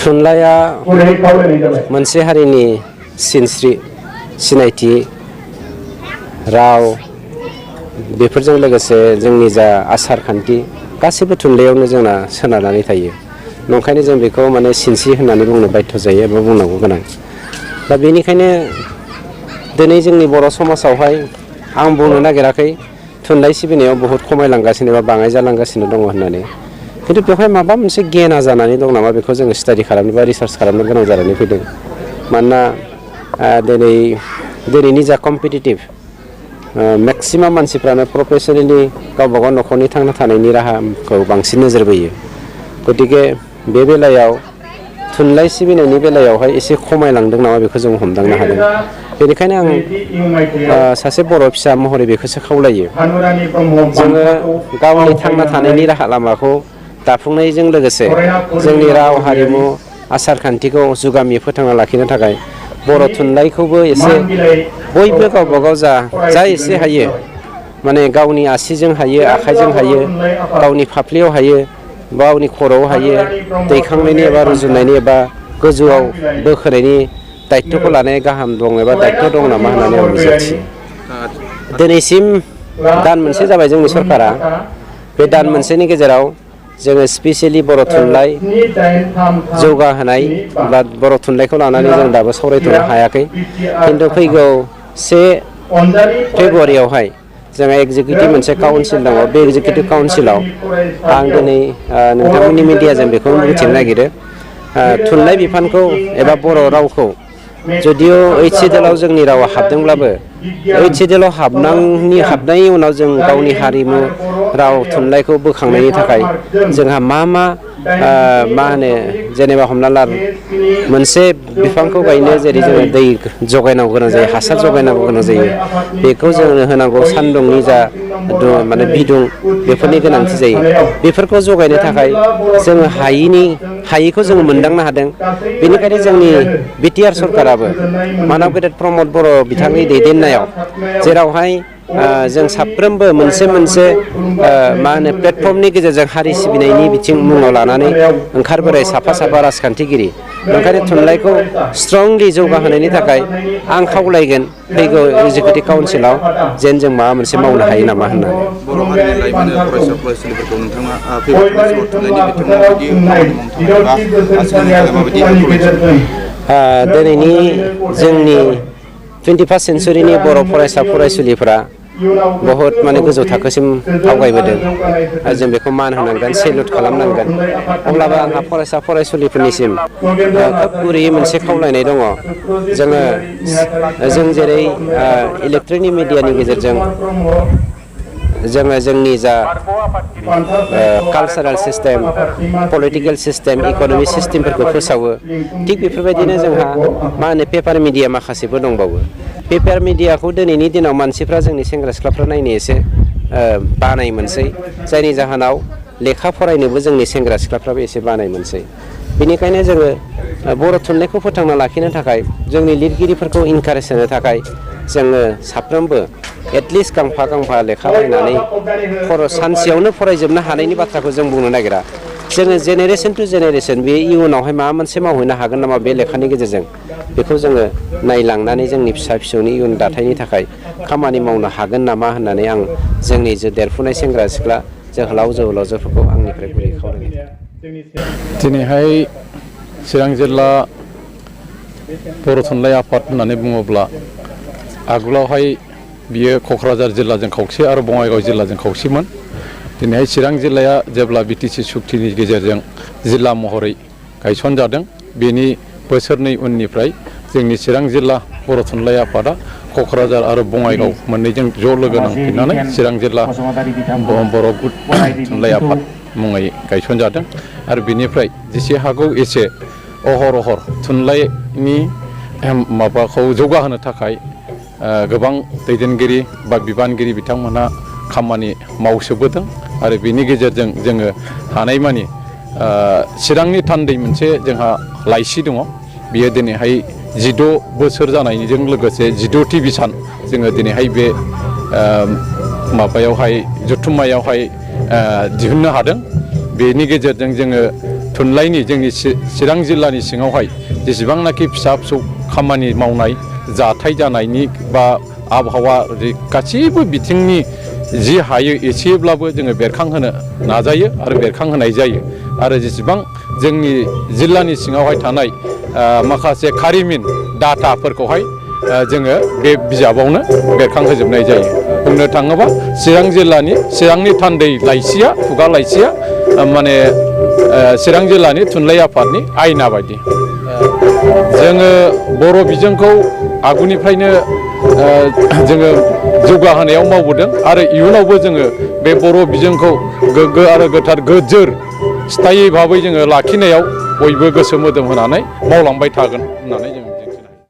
थुनलाइया मोनसे हारिनि सिनस्रि सिनायथि राव बेफोरजों लोगोसे जोंनि जा आसार खान्थि गासैबो थुनलाइयावनो जोंना सोनारनानै थायो। नंखायनो जों बेखौ माने सिनस्रि होननानै बुंनो बाध्य जायो एबा बुंनांगौ गोनां। दा बेनिखायनो दिनै जोंनि बर' समाजावहाय आं बुंनो नागिराखै थुनलाइ सिबिनायाव बहुद खमायलांगासिनो बा बाङाय जालांगासिनो दङ होननानै। खिन्थु बेवहाय माबा मोनसे गेना जानानै दं नामा बेखौ जोङो स्टाडि खालामनो बा रिसार्च खालामनो गोनां जानानै फैदों। मानोना दिनैनि जा कम्पिटिटिभ मेक्सिमाम मानसिफ्रानो प्रफेसनेलि गावबा गाव न'खरनि थांना थानायनि राहाखौ बांसिन नोजोर बोयो। गतिके बे बेलायाव थुनलाइ सिबिनायनि बेलायावहाय एसे खमायलांदों नामा बेखौ जों हमदांनो हादों। बेनिखायनो आं सासे बर' फिसा महरै बेखौसो खावलायो जोङो गावनि थांना थानायनि राहा लामाखौ दाफुंनायजों लोगोसे जोंनि राव हारिमु आसार खान्थिखौ जुगामि फोथांना लाखिनो थाखाय बर' थुनलाइखौबो एसे बयबो गावबा गाव जा एसे हायो माने गावनि आसिजों हायो आखाइजों हायो गावनि फाफ्लियाव हायो गावनि खर'आव हायो दैखांनायनि एबा रुजुनायनि एबा गोजौआव बोखोनायनि दायथ'खौ लानाया गाहाम दं एबा दायथ' दं नामा होननानै आं मिजिंथियो। दिनैसिम दान मोनसे जाबाय जोंनि सरकारा बे दान मोनसेनि गेजेराव जोङो स्पेसियेलि बर' थुनलाइ जौगाहोनाय बा बर' थुनलाइखौ लानानै जों दाबो सावरायथ'नो हायाखै। खिन्थु फैगौ 1 फेब्रुवारियावहाय जोंहा एग्जिकिउटिभ मोनसे काउन्सिल दङ। बे एग्जिकिउटिभ काउन्सिलाव आं दिनै नोंथांमोननि मिडियाजों बेखौ बुंथिनो नागिरो थुनलाइ बिफानखौ एबा बर' रावखौ जुदिअ ओइथ सिडिउलाव जोंनि रावा हाबदोंब्लाबो ओइथ सिडिउलाव हाबनायनि उनाव जों गावनि हारिमु राव थुनलाइखौ बोखांनायनि थाखाय जोंहा मा होनो जेनेबा हमना ला मोनसे बिफांखौ गायनो जेरै जोङो दै जगायनांगौ गोनां जायो हासार जगायनांगौ गोनां जायो बेखौ जोंनो होनांगौ सान्दुंनि जा माने बिदुं बेफोरनि गोनांथि जायो। बेफोरखौ जगायनो थाखाय जोङो हायिखौ जोङो मोनदांनो हादों। बेनिखायनो जोंनि बिटिआर सरकाराबो मानाव गेदेर प्रमद बर' बिथांनि दैदेननायाव जेरावहाय जों साफ्रोमबो मोनसे मा होनो प्लेटफर्मनि गेजेरजों हारि सिबिनायनि बिथिं मुङाव लानानै ओंखारबोनाय साफा राजखान्थिगिरि ओंखायनो थुनलाइखौ स्ट्रंलि जौगाहोनायनि थाखाय आं खावलायगोन फैगौ एग्जिकिउटिभ काउन्सिलाव जेन जों माबा मोनसे मावनो हायो नामा होननानै। बर' हारिनि लाइमोन फरायसा फरायसुलिफोरखौ नोंथाङा फैगौ थुनलाइ थुनलाइनि बिथिङाव माबायदि खामानि मावनो थाखाय बा सिगांनि थाखाय माबायदि खावलायगोन? दिनैनि जोंनि 21st सेन्सुरिनि बर' फरायसा फरायसुलिफोरा बहुत माने गोजौ थाखोसिम आवगायबोदों। जों बेखौ मान होनांगोन सेलुट खालामनांगोन। अब्लाबो आंहा फरायसा फरायसुलिफोरनिसिम खोब गुरैयै मोनसे खावलायनाय दङ। जों जेरै इलेक्ट्रनिक मिडियानि गेजेरजों जोङो जोंनि जा कालसारेल सिस्टेम पलिटिकेल सिस्टेम इक'नमिक सिस्टेमफोरखौ फोसावो थिग बेफोरबायदिनो जोंहा मा होनो पेपार मिडिया माखासेबो दंबावो। पेपार मिडियाखौ दिनैनि दिनाव मानसिफ्रा जोंनि सेंग्रा सिख्लाफ्रा नायनो एसे बानाय मोनसै जायनि जाहोनाव लेखा फरायनोबो जोंनि सेंग्रा सिख्लाफ्राबो एसे बानाय मोनसै। बेनिखायनो जोङो बर' थुनलाइखौ फोथांना लाखिनो थाखाय जोंनि लिरगिरिफोरखौ इनकारेज होनो थाखाय जोङो साफ्रोमबो एटलिस्ट गांफा लेखा बायनानै सानसेयावनो फरायजोबनो हानायनि बाथ्राखौ जों बुंनो नागिरा। जोङो जेनेरेसन टु जेनेरेसन बे इयुनावहाय माबा मोनसे मावहैनो हागोन नामा बे लेखानि गेजेरजों बेखौ जोङो नायलांनानै जोंनि फिसा फिसौनि इयुन दाथायनि थाखाय खामानि मावनो हागोन नामा होननानै आं जोंनि जे देरफुनाय सेंग्रा सिख्ला जोहोलाव जोहोलावजोफोरखौ आंनिफ्राय गुरै खावलायनाय। दिनैहाय चिरां जिल्ला बर' थुनलाइ आफाद होननानै बुङोब्ला आगोलावहाय बियो क'क्राझार जिल्लाजों खावसे आरो बङाइगाव जिल्लाजों खावसेमोन। दिनैहाय चिरां जिल्लाया जेब्ला बिटिसि सुक्तिनि गेजेरजों जिल्ला महरै गायसनजादों बेनि बोसोरनै उननिफ्राय जोंनि चिरां जिल्ला बर' थुनलाइ आफादा क'क्राझार आरो बङाइगाव मोननैजों ज' लोगो नांफिननानै चिरां जिल्ला बर' थुनलाइ आफाद मुङै गायसनजादों। आरो बिनिफ्राय जेसे हागौ एसे अहर थुनलाइनि माबाखौ जौगाहोनो थाखाय गोबां दैदेनगिरि बा बिबानगिरि बिथांमोनहा खामानि मावसोबोदों। आरो बिनि गेजेरजों जोङो हानायमानि चिरांनि थान्दै मोनसे जोंहा लाइसि दङ। बियो दिनैहाय 16 बोसोर जानायजों लोगोसे 16थि बिसान जोङो दिनैहाय बे माबायावहाय जथुम्मायावहाय दिहुननो हादों। बेनि गेजेरजों जोङो थुनलाइनि जोंनि चिरां जिल्लानि सिङावहाय जेसेबांनाखि फिसा फिसौ खामानि मावनाय जाथाय जानायनि बा आबहावा गासैबो बिथिंनि जि हायो एसेब्लाबो जोङो बेरखांहोनो नाजायो आरो बेरखांहोनाय जायो आरो जेसेबां जोंनि जिल्लानि सिङावहाय थानाय माखासे खारिमिन डाटाफोरखौहाय जोङो बे बिजाबावनो बेरखांहोजोबनाय जायो। बुंनो थाङोबा चिरां जिल्लानि चिरांनि थान्दै लाइसिया खुगा लाइसिया माने चिरां जिल्लानि थुनलाइ आफादनि आयना बायदि। जोङो बर' बिजोंखौ आगुनिफ्रायनो जोङो जौगाहोनायाव मावबोदों आरो इयुनावबो जोङो बे बर' बिजोंखौ गोग्गो आरो गोथार गोजोर स्थायि भाबै जोङो लाखिनायाव बयबो गोसो मोदोम होनानै मावलांबाय थागोन होननानै